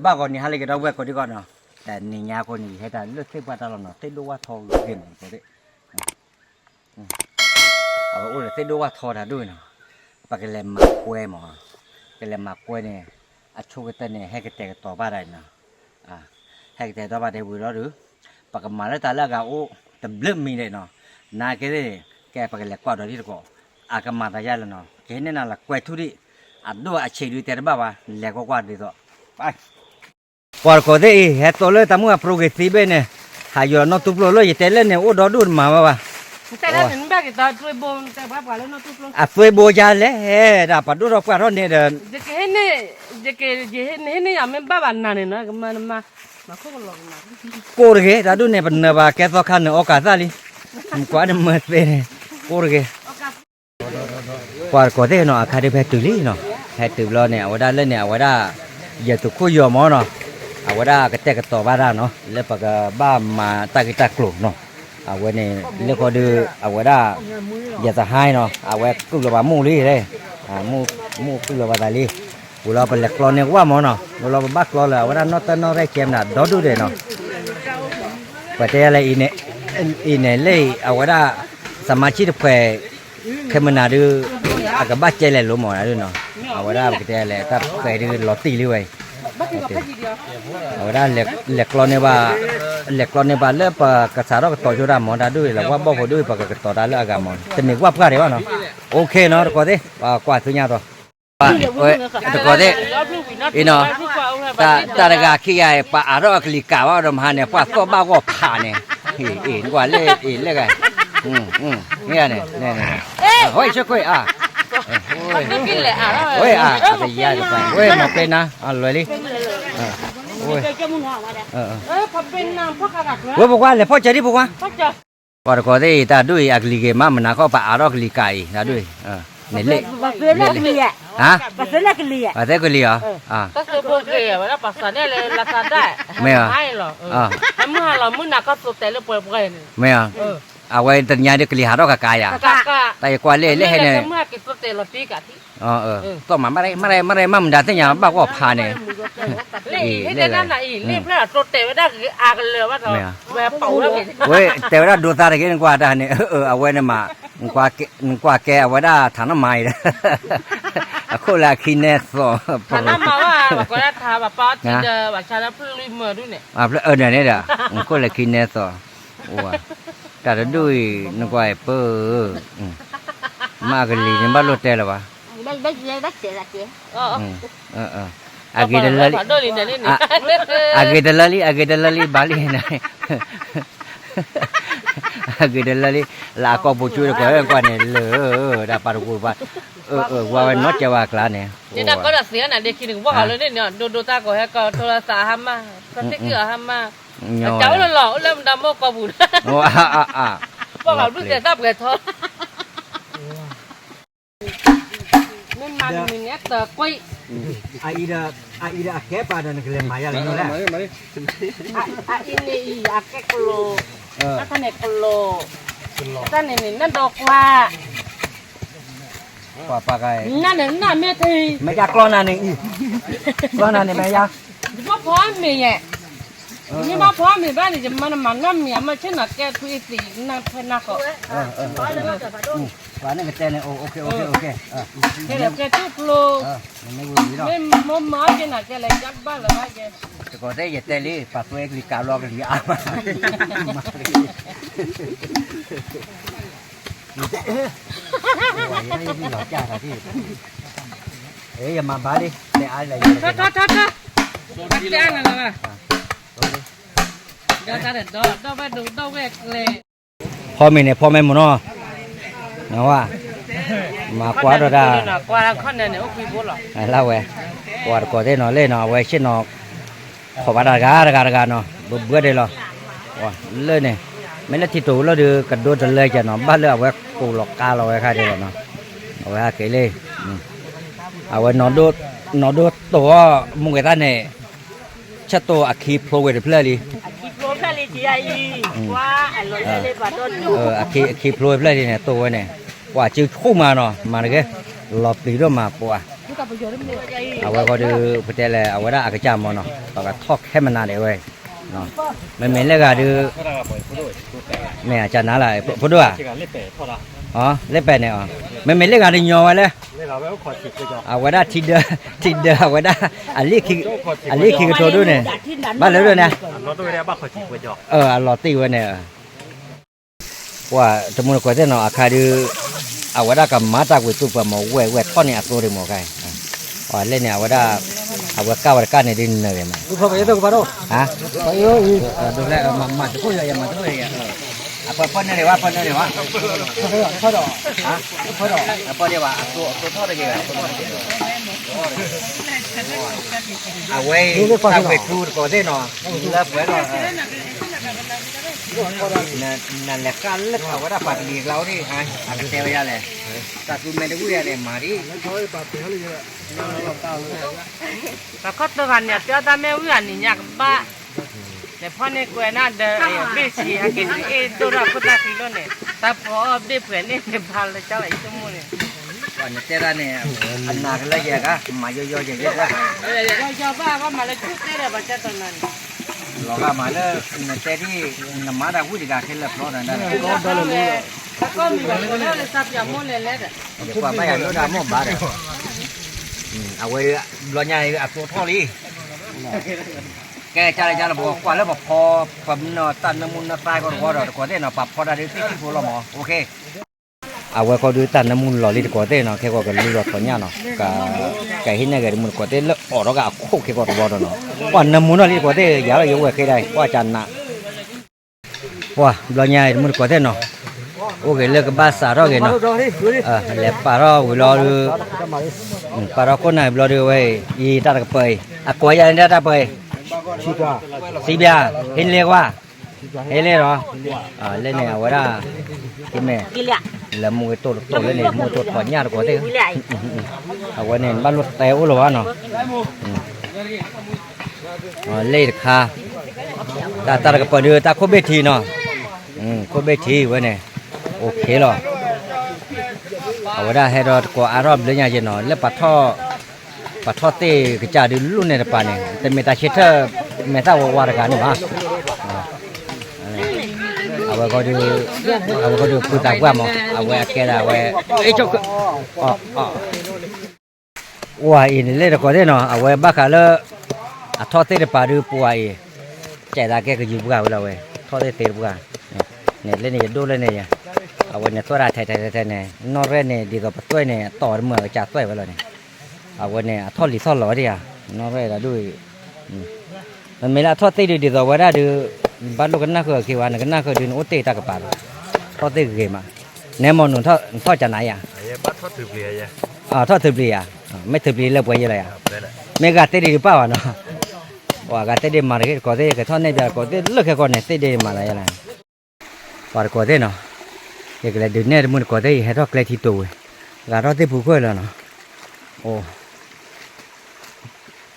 ဘၣ်ဂီၤနံၤဟါလၢအဂ့ၤ ဒီပုၢ်ဝဲၢ်ကိးဒံကီးနီၤ, တနံၤညါအဃိန့ၣ် ယဟဲတၢ်လၢသ့ၣ်ပှၢ်တၢ်လီၢ်နီၤ, သ့ၣ်ဒိၣ်ဝၣ်ထီဂ့ၤမး ကိးဒံ, အဝဲအိၣ်ဒီးသ့ၣ်ဒိၣ်ဝၣ်ထီတၢ်ဒိၣ်နီၤ, ပကလဲၤမၤကွဲမး, ကလဲၤမၤကွဲန့ၣ်, အဆိကတၢၢ်န့ၣ် ဟဲကတဲာ်ကတီၤဘၣ်တၢ်နီၤ, ဟဲကတဲာ်ကတီၤဘၣ်တဲဝံၤလီၤဒီး, ပကမၤလၢတၢ်လၢအဂၤအိၣ်တဘျုးမံၤဒဲးနီၤ, နာ်က့သ့ၣ်န့ၣ် ကဲပကလဲၤကွၢ်ဒီးဒ်တကိး, အကမၤတၢ်ယါလၢနီၤ, ကဟဲန့ၢ်နၤလၢကွဲၤထူၣ်ဒံး, အဒိၣ်အဆံးဒုးတဲတဘၣ်ဘၣ်, လဲၤကွၢ်ကွၢ်ဒ်သိး, ပၢ် ပှၤတကိးသ့ၣ်အံၤ ဟဲသိလၢတၢ်မုၢ်အပြိဂ့ၤသံဘ့ၣ်န့ၣ်, ဟးယီၤနီၢ်တူၢ်ပျိလၢယတဲလၢန့ၣ် အိၣ်ဒီဒူၣ်တမၤဘၣ်ဘၣ်, အသွဲဘိယါလဲၣ်, ဒၣ်ပှၤဒိၣ်ထီၣ်ပှၢ်ထီၣ်န့ၣ်ဒီး, နဟ့ၣ်န့ၢ်ယၤမ့ၢ်ဘၣ်ဘၣ်နၤန့ၣ်နီၤ, ကမၤနမၤ, ကိၢ်တဂ့ၤ, တၢ်ဒိၣ်န့ၣ် ပနၢၤဘၣ်ကဲသီခါနၢၤအီကၤသၣ်လံ, မကွၢ်နမၢသ့န့ၣ်, ကိၢ်တဂ့ၤ ပှၤတကိးသ့ၣ်နီၤ အခါဒုးဖဲတုၤလံနီၤ, ဖဲတုၤဘျီန့ၣ် အဝဲဒၣ်လၢန့ၣ် အဝဲဒၣ် ယသုးခိၣ်ယီၤမၢ်နီၤ, အဝဲဒၣ်ကတဲာ်ကတီၤဘၣ်တၢ်နီၤ လၢပကဘၣ်မၤတၢ်ဂ့ၢ်တၢ်ကျိၤနီၤ, အဝဲန့ၣ် လၢဃီဒုး အဝဲဒၣ် ယသဟါနီၤ အဝဲကုၢ်လီၤဘၣ်မူၣ်လံ, မူၣ်ကုၢ်လီၤဘၣ်သးလံ, ဝံၤလီၤပလဲၤကျီန့ၢ်ဝၣ်မၢ်နီၤ, ဝံၤလီၤပဘၣ်ကျီလၢ အဝဲဒၣ်နီၢ်တၢၢ်နီၢ်ရဲၣ်ကဲမနုၤ ဒီဒူၣ်ဒဲးနီၤ ပတဲယလဲၣ်, အံၤန့ၣ်လၢအံၤ အဝဲဒၣ် သမါဆံၣ်တဖှဲး ခဲမုၢ်နၤဒုး အကဘၣ်ကဲလဲၣ်လိၤမးဒုးနီၤ, အဝဲဒၣ်ပကတဲလဲၣ် တၢ်တဖှဲးဒုးလီၤတံၢ်လံဝဲအံၤ, အဝဲဒၣ်လဲၤကျီန့ၢ်ဘၣ်, လဲၤကျီန့ၢ်ဘၣ်လၢပကစးထီၣ်ကတီၤဆိတၢ်မၢ် တၢ်ဒုးလီၤ ဝၣ်ဘီၣ်ဖိဒုး ပကကတီၤတၢ်လၢအဂၤမၢ် တမ့ၢ်ဝၣ်ပှၢ်ဒဲးဘၣ်နီၤ, အိၣ်ခ့နီၤ တကိးသ့ၣ် ပကွၢ်သ့ၣ်ညါတီၤ တကိးသ့ၣ်, အံၤနီၤ, တၢ်တဂၤခံဂၤအံၤ ပှၤအးထီၣ်အကလံၤကးဘၣ်ဒီးမဟါန့ၣ် ပှၤသီၣ်ဘၣ်ဂီၢ်ဖးန့ၣ်, အံၤကွၢ်လၢအံၤလၢဂၤ, မ့ၢ်ဂၤန့ၣ်, ဟိဆခွေးအါ, ဝဲအါ, ဝဲမၤပ့နၤ, အလွဲလံ, ဝဲပကွၢ်လဲၤဖီၣ်စၢၤဒံးပကွၢ် ပှၤတကိးသ့ၣ်အံၤ တၢ်ဒိၣ်အံၤ အကလံၤက့ၤမး မနၤဃီ ပှၤအးထီၣ်ကလံၤကးအံၤ တၢ်ဒိၣ်အံၤ, န့ၣ်လ့ၣ်, ဟါ, ပှၤသ့ကလံၤအီၤ, မ့ၢ်အီၤ, မ့ၢ်အီၤ, အဝဲတနံၤညါဒ်ကလံၤဟးထီၣ်ကကးယၤ, တၢ်ယကွၢ်လၢလၢဟဲန့ၣ် သီၣ်မး မ့ၢ်ရဲ မ့ၢ်ရဲ မ့ၢ်မတၤသ့ၣ်ညါဘၣ်ဂီၢ်ဖးန့ၣ်, လ့ၣ်ဖျၢၣ်အတိတဲာ်ဝဲဒၣ်အကလၢၤဘၣ်ဒီး, ဝဲတဲဝဲဒၣ်ဒိသးတဂ့ၤ နကွၢ်တၢ်န့ၣ်, အဝဲန့ၣ်မး, နကွၢ်ကဲအဝဲဒၣ်ထးနီၣ်မၤအံၤဒီး, အခိၣ်လၢအခံနဲသိး, ထးနီၣ်မၤဘၣ်, ပှၤကွၢ်ဒၣ်ထးဘၣ်ပာ်အီၣ်ထံဒီး ဘၣ်ဆါလၢဖျၢၣ်လွံၢ်မၢဒုးန့ၣ်, န့ၣ်ဒီး, အခိၣ်လၢခံနဲသိး, အိၣ်ဝဲ, တၢ်တဒိၣ်အံၤ နကွၢ်အံၤပၢ, မ့ၢ်အကလံၤန့ၣ်ဘၣ်လိၣ်တဲလၢၤဘၣ် အဂ့ၤတလၢလံ, အဂ့ၤတလၢလံ, အဂ့ၤတလၢလံ, ဘၣ်လံန့ၣ်, အဂ့ၤတလၢလံ, လၢအကီၢ်ပူၤကၠိတကိးကွၢ်န့ၣ်လၢ, ဒၣ်ပာ်တကူပာ်, အၢ အၢ ဝါဝဲနီတစဲးဝဲအကျါန့ၣ်, ယတၢ်ကီဒီးသ့ၣ်အနၤဒ့ခံန့ၣ် ကဘၣ်ဃးလၢန့ၣ်န့ၣ် ဒိဒိတၢ်ကိးဟဲကီၢ် ထိလၢသးဟါမၢ်, သးသ့ၣ်ကံၢ်အီၤဟါမၢ်, တၢ်အိၣ်လၢလီၤ အိၣ်လၢမတၤမိၢ်ကီၢ်ပူၤ, ပီၢ်ဃာ်ဘျုးတဲတၢ်ပှဲၤထီ မ့ၢ်မၤမံၤန့ၣ်တကွံာ်, အအံၤဒီးအကဲပာ်ဒီးနကလဲၤမၤယါလၢနလဲၣ်, အအံၤန့ၣ်အံၤ အကဲကလိၤ, အတၢ်န့ၣ်ကလိၤ, အတၢ်န့ၣ်န့ၣ် နၢ်ဒီကွၢ် နၢ်န့ၣ်နၢ်မ့ၢ်ထံ, မ့ၢ်ယါကျီနၤန့ၣ်အံၤ, ကျီနၤန့ၣ်မ့ၢ်ယါ, ယဘၣ်ဖီမ့ၤယဲ, ယမ့ၢ်ဘၣ်ဖီမ့ၤဘၣ်န့ၣ် ယမၤနမၤနီၢ်မံၤ အမ့ၢ်ဆ့ၣ်နီၤကဲထူအံၤသံး နၢ်ဖဲနၢ်ဃီ, ပှၤန့ၣ်ကတဲန့ၣ် အိၣ် အိၣ်ခ့ အိၣ်ခ့ အိၣ်ခ့, ကဲထူကျိ, မ့ၢ်မိၢ်မၤအီၣ်က့နၤကဲလဲၣ် ကၢ်ဘၣ်လၢၤဘၣ်ကဲ, တကိးသ့ၣ်ယတဲလံ ပှၤသွဲကလံၤကးဘျီကလံၤအါမး ယမၤဘၣ်လံ တဲအါလၢယ, ထီထီထီထီ, တဲအါလၢၤဘၣ်, ဒီတၢ်ဒီးဒီ ဒီဝဲၢ်ဒီဝဲၢ်ကျဲ, ဖီမ့ၤန့ၣ် ဖီမ့ၤမုၢ်နီၤ, နဝဲ, မၤကွၢ်ဒီးတၢ်, လၢဝဲ, ပှၤတကိးသ့ၣ်နီၤလၢနီၤ အဝဲဆ့ၣ်နီၤ, ခိးဘၣ်တၢ်တဂၤတဂၤတဂၤနီၤ ဘၣ်ဘၣ်ဒဲးလီၤ, လၢန့ၣ်, မ့ၢ်လၢထံတိၤလီၤဒီး ကဒိတလၢကနီၤ ဘၣ်လၢအဝဲကိးလီၤကါလီၤဝဲခါဒဲးလီၤနီၤ, အဝဲဟဲက့ၤလံ, အဝဲ, နီၢ်ဒိတိၤအီၤ မူဂဲၤတၢ်န့ၣ်, ဆၢတိၤအခံဖျိဝဲတဖျၢၣ်လံ, အခံဖျိဝဲဖျၢၣ်လံန့ၣ် တိၤဝဲန့ၣ်, ပှၤစုဆူၣ်မးနီၤ မၤတဂ့ၤ, လီၤပျံၤဒိၣ်မးပှၤ အဝဲဃီဒုး ပတဲလဲၣ် အဝဲဒၣ်အကစၢ်မ့ၢ်နီၤ ပကထီၣ်ခဲမနၤဒဲးဝဲ, မ့မ့ၢ်လၢဂၤဒုး မ့ၢ်အကနၤလၢ ဖိဒိၣ်ဧါ, လၢပဲာ်န့ၣ်, မ့မ့ၢ်လၢဂၤဒုးညီဝဲလၢ အဝဲဒၣ်ထံဒၢ, ထံဒၢအဝဲဒၣ် အလံၣ်ခံကထိဒိၣ်န့ၣ်, ဘၣ်လၢဒိၣ်န့ၣ်, အလီၤတံၢ်ဝဲန့ၣ် ပှၤတမူတကိးသ့ၣ်နီၤ အခါဒုး အဝဲဒၣ်ကမၤတၢ်ကွံာ်သူၣ်ပှၤမၤဝဲဝဲထီၣ်န့ၣ်အသိတဂ့ၤမ့ၢ်ကါ, အလဲၣ်န့ၣ် အဝဲဒၣ် အဝဲကၢ်ဝဲတကၢ်န့ၣ်ဒုးနၢၤဂ့ၤမး, ဒိၣ်လဲၣ် မၤတခိၣ်ယၤ ယမၤတခိၣ်ယၤ, အပှၤပၢၢ်န့ၢ်ဒံးဝဲ ပၢၢ်န့ၢ်ဒံးဝဲ, ပၢၢ်ဒံးဝဲ အသိထီၣ်တဂ့ၤ, အဝဲအံၤ တၢ်ဝဲၤကျိၤတကိးသ့ၣ်နီၤ လၢပှဲၤဒီး နလဲၤဃၣ်လၢအဝဲဒၣ်ပှၤကလံၤကျါအိၣ်ဒံး, အကတဲဝဲဒ်လဲၣ်, တၢ်သူမဲာ်တဝံၣ်ယၤန့ၣ် မၤဒံး, ပှၤခီၣ်တဂၤန့ၣ် တဲအီၣ်တၢ်မ့ၢ်ဝံၣ်အနံၤညါကဘၣ်, လဲၤဖီၣ်န့ၢ်ကွဲးနၢ်ဒီး ဘ့ၣ်ဆံး ဟဲက့ၤဒုးအ့ၣ်ဒိၣ်ထီၣ်ခိၣ်သၣ်ခံလိၣ်န့ၣ်, တၢ်ဖီအီၣ်ဘ့ၣ်ပှဲၤန့ၣ် ဘၣ်လၢကၢ်လီၤအံၤတမူန့ၣ်, နတဲတၢ်န့ၣ် အနာ်ကလၢယဲၢ်ကါ မၤယီယီယဲၢ်ယဲၢ်, ယီယီဘၣ်ဘၣ်မၤလၢဆူၣ်တဲဒီး ပှၤကၢ်တနီၤန့ၣ် လီၤဂာ်မးလၢ နတဲဒ် နမၤတၢ်ဝံၣ်တဂၤခဲလၢာ်ဖျီတၢ်ဒၣ်, ကီၢ်မံၤဘၣ်လၢလၢစၢ်ပၠးမိၢ်လဲၤလဲၣ်ဒီး, ယကွၢ်ဘၣ်ယၤဒိၣ်ဒၣ်မိၢ်ဘၣ်ဒီး, အဝဲဘျီညါအသိထီၣ်လံ, ကဲကၢ်လၢကၢ်လၢပကွၢ်လၢပဖီ ပမနုၤတၢ်နၢမူနၢသါကီတဝီဒီး တကိးသ့ၣ်နီၤ ပာ်ဖီတၢ်ဒုးသ့ၣ်ထံဖိလီၤမး, အဝဲဃီဒုးတၢ်နၢမူလီၤလံတကိးသ့ၣ်နီၤ ခဲကီၢ်ကလူလီၤထီၣ်ညၣ်နီၤ, ကဟံးန့ၢ်ဂ့ၤတမူတကိးသ့ၣ်လၢအိးထီၣ်ကအခိၣ်ခဲကီတဝီဒီးနီၤ, ပှၤနၢမူနီၢ်လံတကိးသ့ၣ် ယၤလီၤယဝဲၢ်ဃ့ဒၣ် ပှၤကၢ်နး ပှၤဘျီညါအံၤတမူတကိးသ့ၣ်နီၤ, အိၣ်ဂ့ၤလၢကဘၣ်စးထီၣ်ဂ့ၤနီၤ, လဲၤပာ်ထီၣ်ဝံၤလီၤဒုး, ပာ်ထီၣ်ခိၣ်နၢ်ဘျီဒုးဝဲအံၤ, အံၤတၢ်တကပၤအံၤ အကိးယၤန့ၣ်တၢ်ပၤအံၤ, စံးဘျား ဟ့ၣ်လ့ကွၢ်, ဟ့ၣ်လ့ဒီး, လၢန့ၣ်အဝဲဒၣ်, မ့ၢ်, လဲၤမူဂ့ၤတိၢ်တတိၢ်လၢန့ၣ် မူဂ့ၤတိၢ်ထီၣ်ညၣ်တကိးသ့ၣ်, အဝဲန့ၣ် ဘၣ်လိၣ်တဲအိၣ်လၢၤဘၣ်နီၤ လ့ၣ်တခါ, တၢ်တၢ်တကပၤဒုး တၢ်ခိၣ်ဘ့ၣ်ထံနီၤ, ခိၣ်ဘ့ၣ်ထံဝဲန့ၣ်, အိၣ်ခ့လီၤ, အဝဲဒၣ်ဟဲဒီးတကိးအါထီၣ်ဘျုးညါယဲနီၤ လၢပှၤထီၣ်သ့ၣ်ကစၢ်ဒုးလိၣ်န့ၢ်တပၤန့ၣ် တမ့ၢ်တၢ်ဆၢထၢၣ်မဲာ်သၣ်ဝါဝါတဂၤန့ၣ်ဘၣ်, အဝဲ, အဝဲဃီဒုးဖုသးပှၢ်မး အဝဲအကဲဒၣ်ဝဲ, အ့ၣ်ဆိၣ်, အိၣ်အံၤန့ၣ်လၢတကိးသ့ၣ်နီၤ အဝဲဘၣ်ဃးလၢ အထီၣ်သ့ၣ်တပၤဒုးပှၤအံၤ, ကဲဒၣ်ကဲကယူၤပှၢ်ဝဲလီၤဝဲ, ထီၣ်သ့ၣ်သ့တပှၢ်, န့ၣ်လၢန့ၣ်ယဒိၣ်လၢန့ၣ်ယ, အဝဲန့ၣ်သွဲၣ်တၢ်ထဲထဲထဲထဲန့ၣ် နီၢ်ရဲၣ်န့ၣ် ဒ်သိးပသွဲၣ်န့ၣ် အတီၢ်တမုာ်အကစၢ်သွဲၣ်ဝဲလီၤန့ၣ်, အဝဲန့ၣ် အထီၣ်လံၤထီၣ်လီၤဝဲဒၣ်ဧါ, နီၢ်ရဲၣ်ဒၣ်ဒိၣ်, မ့မ့ၢ်လၢအထီၣ်သ့ၣ်ဒုးဒ်သိးဝဲဒၣ်ဒုး, ဘၣ်လိၣ်ကနၣ်ဃုာ်အခံဝဲ နကနၣ်ဃုာ်ဒုးနအိၣ်တ့ၢ်တၢ်ကပၤလီၤ, ထီၣ်သ့ၣ်ဂ့ၤမး, နဲမ့ၢ်နထီၣ်ကနၤယါ, ထီၣ်ထုးပျံၤဧါ, မ့ၢ်ထုးပျံၤလၢပှဲၤယဲလီၤယါ, မ့ၢ်ဂၤသ့ၣ်ဒုးတပၣ်ဘၣ်နီၤ, ပှၤဂၤသ့ၣ်ဒုးမၤတဂ့ၤတကိးသ့ၣ် ကထီၣ်နဲၣ်ပျးတကိးသ့ၣ်လၢခဲကီၢ်န့ၣ် သ့ၣ်ဒုးမၤလၢယဲလီၤ ပှၤတကိးသ့ၣ်နီၤ, ယကလဲၤဒုးနဲၣ်တမုၢ်တကိးသ့ၣ် ယဟဲထီၣ်ကျဲထံတိၤဝဲ, ဂၤထီၣ်သ့ၣ်ဖူခိၣ်လီၤနီၤ, အိ,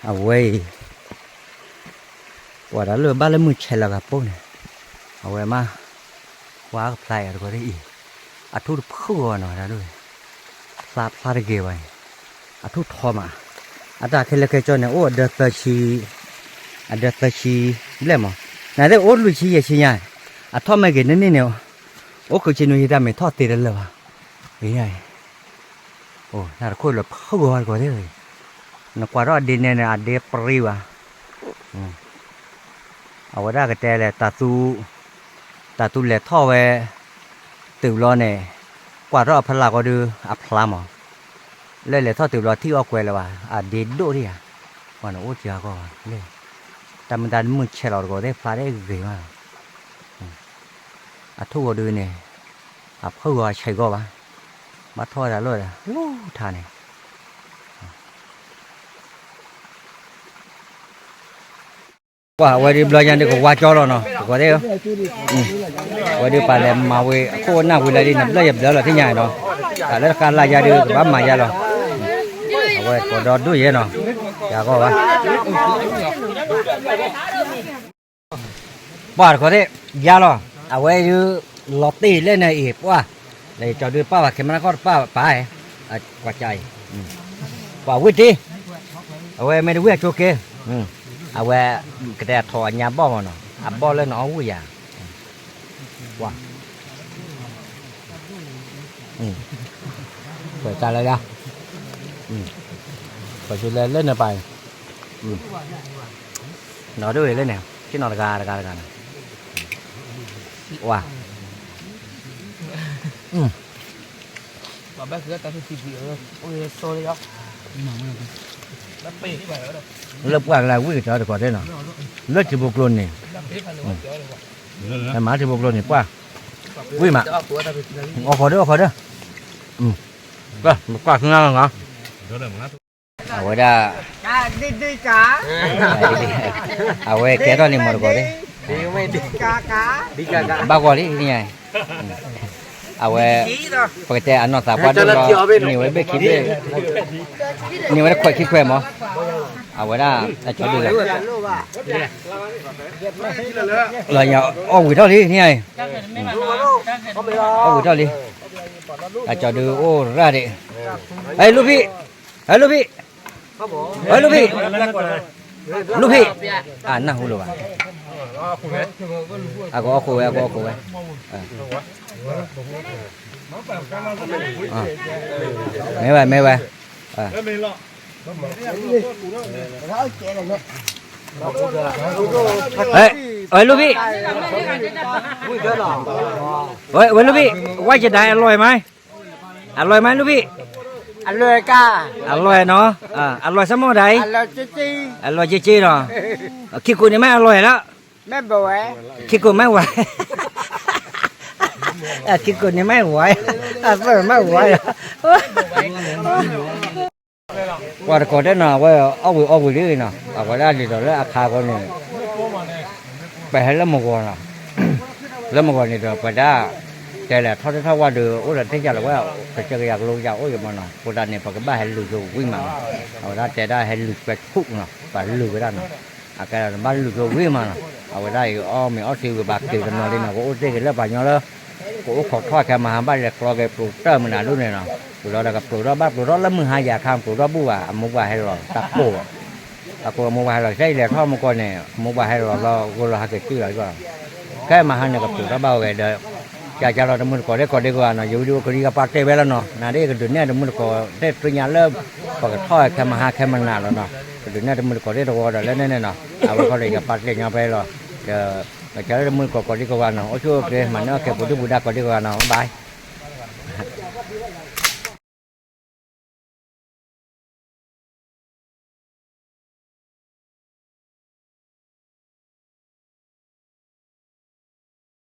အဝဲအံၤ, ပှၤတၢ်လၢဘၣ်လၢမုၢ်ဆဲးလီၤဂၤပိၢ်န့ၣ်, အဝဲမး, ပှၤကဖျါအံၤတကိးသ့ၣ်အံၤ, အထူၣ်တဖုဂီၤနီၤတၢ်ဒိၣ်, ဖျါဖျါတဂ့ၤဘၣ်န့ၣ်, အထူၣ်ထီမး, အတၢ်ခဲလၢာ်ခဲကၠီန့ၣ် အိၣ်အဒၢသၢဆံ အဒၢသၢဆံဘျဲၣ်မး, နသ့ၣ်အိၣ်လွံၢ်ဆံယဲၢ်ဆံညါ, အထီၣ်မ့ၢ်ဂ့ၤန့ၣ်န့ၣ်, အိၣ်ဃုဆံနွံဆံတၢ်မ့ၢ်ထီၣ်သ့တလၢာ်ဘၣ်, ဂ့ၤညါအံၤ, အိၣ်တၢ်တခိၣ်လၢဖုဂီၤတကိးသ့ၣ်, နကွၢ်ထီၣ်အဒ့နဲန့ၣ် အဒ့ပရံဘၣ် အဝဲဒၣ်ကတဲလဲၣ် တၢ်သူလဲၤထီၣ်ဝဲ တုၤဘျီန့ၣ် ကွၢ်ထီၣ်အဖီလာ်ဃီဒုး အဖျါမး, လၢလဲၤထီၣ်တုၤဘျီထံၣ်အီၣ်ကွဲလၢၤဘၣ် အဒ့ဒိၣ်ဒံးဧါ, ပှၤန့ၣ်အိၣ်စှၤကီၢ်ဘၣ်လၢ တၢ်မုၢ်တၢ်မုၢ်ဆဲးလီၤတကိးသ့ၣ်ဖျါဒ်ဂ့ၤမးလီၤ, အထူၣ်ဂီၤဒုးန့ၣ် အဖုဂီၤအဆံးဂီၢ်ဘၣ်, ဘၣ်ထီၣ်ဝဲဒၣ်လၢ လၢထါန့ၣ် ပှၤအဝဲဒုးဘျီညါဒုးကဝါကၠီလီၤနီၤ တကိးသ့ၣ်ဧၢ, အဝဲဒုးပာ်လဲၤမၤဝဲအခိၣ်အနၢ်ဝံၤလၢဒ်န့ၣ် ဘျၢယဘျၢလီၤထံၣ်ညါနီၤ, တၢ်လၢတခါလၢယၤဒုးကဘၣ်မၤယၤလီၤ, အဝဲကိးဒီဒိၣ်ယဲနီၤ, ယၤဂီၢ်ဘၣ် ပှၤတကိးသ့ၣ် ယၤလီၤ, အဝဲဒုး လီၤတ့ၢ်လၢန့ၣ်အံၤ ပှၤ, လၢယကၠီဒုးပာ်ဘၣ် camera ကီၢ်တပာ်ပာ်, ကွၢ်ကၠါအံၤ, ပှၤဝံၣ်တ့ၢ်, အဝဲမ့ၢ်တဝံၣ်အဆိက့ၤ, အဝဲကတဲအထီၣ်အညါဘီၣ်မးနီၤ, အဘီၣ်လၢနအီၣ်ဝံၣ်ယၤ, ပှၤ, ပှၤတၢ်လၢယၤ, ပှၤလၢလၢန့ၣ်ပၢ်, နီၢ်ဒိၣ်ဝဲလၢန့ၣ် ဆ့ၣ်နီၤတဂၤတဂၤတဂၤန့ၣ်, ဝါ လၢပှၢ်ကလၢဝံၣ်ကတၢၢ်တကိးသ့ၣ်နီၤ, လၢထံဖိကျိန့ၣ်, မၤထံဖိကျိန့ၣ်ပှၢ်, ဝံၣ်မး, အီၣ်ဃီၤဒီး အီၣ်ဃီၤဒီး, ကွၢ်ဆူညါလီၤ, အဝဲဒၣ်, အဝဲကဲထီၣ်လံမီၤတကိးသ့ၣ်, ဘၣ်ဂီၤလံ, အဝဲ, ပကတဲအနီၢ်သးပှၢ်ဒိၣ်လီၤ, န့ၢ်ဝဲဘ့ၣ်ခံဘ့ၣ်, န့ၢ်ဝဲတခွဲးခံခွဲးမး, အဝဲဒၣ်, အကၠီဒုးလီၤ, လီၤညါအီၣ်ဝံၤထီၣ်လံန့ၣ်, အီၣ်ဝံၤထီၣ်လံ, အကၠီဒုးအိၣ်ရၣ်ဒံး, ဟဲလူၢ်ဖံး, ဟဲလူၢ်ဖံး, ဟဲလူၢ်ဖံး, လူၢ်ဖံး, အနၢ်ဟူလၢၤဘၣ်, အကအီၣ်ခိးဝဲ အကအီၣ်ခိးဝဲ, မ့ၢ်ဝဲ မ့ၢ်ဝဲ, ဝဲလူၢ်ဖံး, ဝဲ ဝဲလူၢ်ဖံး, ဝါယဒၣ်အလွဲၢ်မး, အလွဲၢ်မးလူၢ်ဖံး, အလွဲၢ်နီၤ, အလွဲၢ်စၢ်မီၢ်ဒၣ်အံၤ, အလွဲၢ်က့က့ဒီး, ခံကိးန့ၣ်မ့ၢ်အလွဲၢ်လီၤ, ခံကိးမ့ၢ်ဝဲ, ခံကိးန့ၣ်မ့ၢ်ဝဲ, အသၢမ့ၢ်ဝဲ, ပှၤတကိးတဲနီၤ အဝဲအီၣ်ဝံၤအီၣ်ဝံၤလံနီၤ အဝဲဒၣ်ဒ်သိးလၢအခါအဃိန့ၣ် ပဟဲလၢမုၢ်ဂီၤနီၤ လၢမုၢ်ဂီၤန့ၣ်ဒီး ပှၤဒၣ် တဲလဲၤထီၣ်တထီၣ်ဝဲဒီး အိၣ်ဒီးထံၣ်ကၢ်လီၤဝဲ ကစၢၢ်ကယၤကလိကယၤအိၣ်ယမးနီၤ အဃိသတးန့ၣ် ပကဘၣ်ဟဲလူၤဆိဝံၤမးနီၤ အဝဲဒၣ်တဲဒၣ်ဟဲလူၤကွဲထူၣ်နီၤ ပှၤလူၤဝဲဒၣ်နီၤ အကဲဒီး နဘၣ်လူၤဆိဝံၤမးနီၤ အဝဲဒၣ်အံၤ အီၣ်မ့ၤအီၣ်ထံဝံၤဘၣ်က့ၤတနီၤလံနီၤ ကအိၣ်တ့ၢ်က့ၤလၢပှၤညီလၢ ကအိၣ်ခိးထီၣ်ခဲမဟါဘၣ်လဲၤကျီက့ၤပျိးတၢ်မနုၤဒ်န့ၣ်နီၤ ပျိးဒီးတကပျိးထီၣ်ဘၣ်ပျိးထီၣ်လၢမုၢ်ဟါယၤခါ ပျိးထီၣ်ဘူၣ်ဘၣ် အမိၢ်ပှၢ်ဟဲလီၤတၢ်ကိၢ်ဘၣ် အဃိအမိၢ်ပှၢ်ဟဲလီၤ ကဲအံၤလဲၤထီၣ်မူကီၢ်န့ၣ် အမိၢ်ပှၢ်ဟဲလီၤလီၤဂိၢ်လီၤဟးက့ၤစုၣ်လီၤ ခဲမဟါန့ၣ် ကပျိးထီၣ်ဘၣ်ဝဲဒီး ကကလီၤ တမုၢ်တကိးသ့ၣ်ကိးဒံကိးဂၤနီၤ ယဝံၤဒံဝဲကလံၤကပာ်တ့ၢ်ဝဲလီၤနီၤ နၤဒ်ကဒုးနဲၣ်တမုၢ်တကိးသ့ၣ်သ့ၣ်ညါလၢ ပကထီၣ်ခဲမဟါခဲမနၤလီၤနီၤ ကဒုးနဲၣ်တမုၢ်တကိးသ့ၣ်တဝီဒီးလၢန့ၣ်န့ၣ်နီၤ အဝဲခီဒီးယကပာ်တ့ၢ်ညီဖဲလီၤ ဒီး ကလီၤတမုၢ်တကိးကိးဒံကိးဂၤနီၤ အိၣ်ဆူၣ်အိၣ်ချ့ မၤန့ၢ်အီၣ်ကဲပူၤဒုၣ်ပူၤဒါကိးဒံကိးဂၤနီၤ bye bye